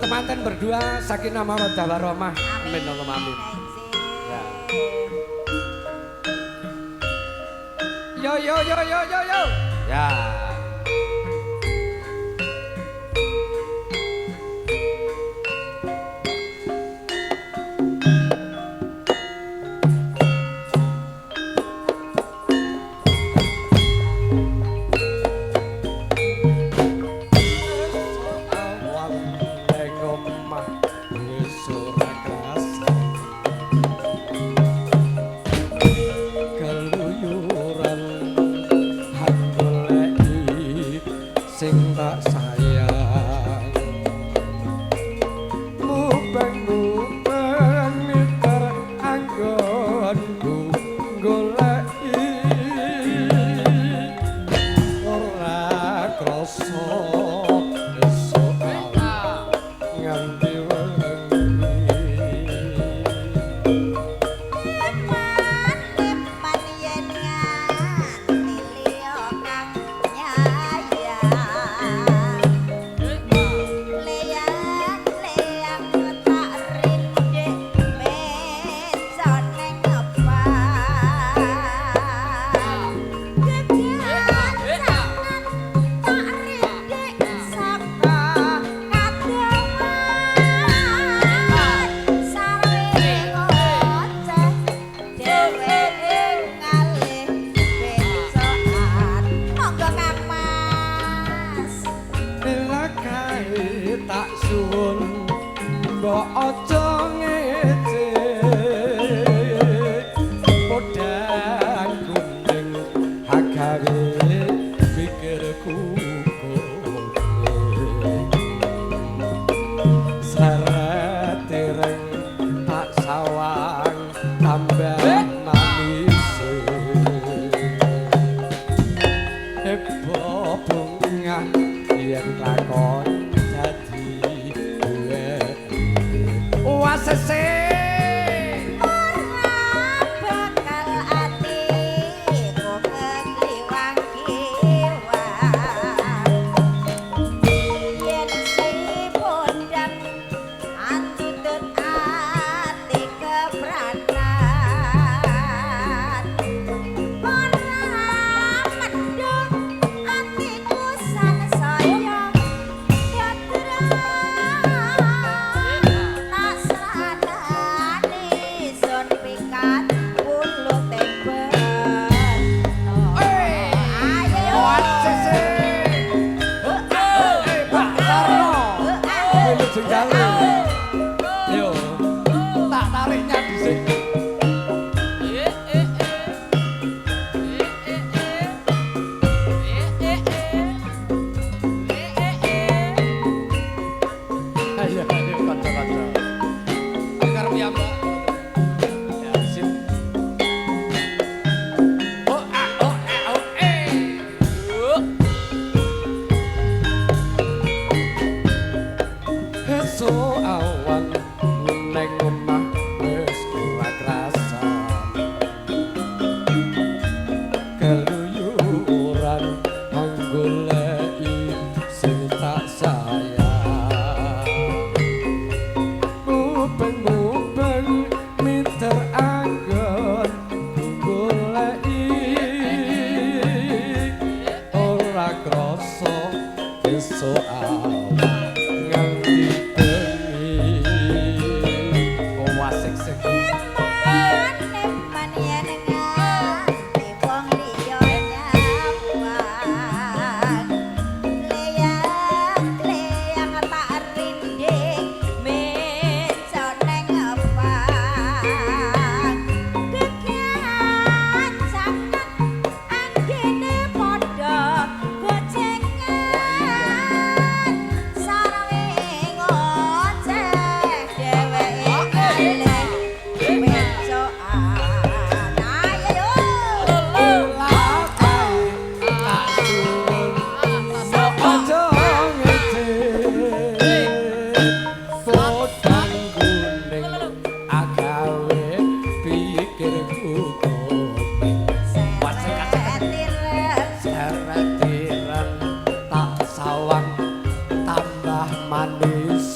Temanten berdua sakinah mawaddah warahmah. Amin Allahumma amin. Ya. Yo yo yo yo yo yo. Ya. Awan ning omah wis ora krasa. Keluyuran goleki sing tak sayang. Mubeng-mubeng miter anggonku goleki ora krasa esuk awan nganti wengi. Eman-eman yen nganti liya kang nyayang. Leyang-leyang tak rindik meco neng ngepan. Gegancangan tak rindik saka kadowan. Sarwe ngoceh dheweke ngalih becoan. Monggo Kang Mas. Lakae tak suwun mbok aja ngece. Podang kuning agawe pikirku kowe. Seret ireng tak sawang tambah manis. Heboh bungah yen lakon dadi duwe. Wasese. Ora bakal atiku kekliwang-kiwang. Yen si pondang antutut ati kepranan. Ora mendung atiku sansaya dadran. Tak sranani sun pikat pulute bento. Ayo. Wasese. Pak Sarno. Wilujeng dalu. Yo. Tak tariknya dhisik. Ayo ayo kanca-kanca. Karo ya, Mbak. Ya, sip. Oh a oh e oh e. Esuk awan neng omah wis ora krasa. Keluyuran goleki sing tak sayang. Mubeng-mubeng miter anggon goleki ora krasa esuk awan nganti bengi. Oh asik sik. Eman-eman yen nganti wong liya nyawang. Leyang-leyang tak rindik meco neng ngepang. Gegancangan anggene padha gocengan. Sarwe ngoceh dheweke ngalih becoan. Ayo. Lakae tak suwun aja ngece. Podang kuning agawe pikirku komeng. Wasik asik. Seret ireng tak sawang tambah manis.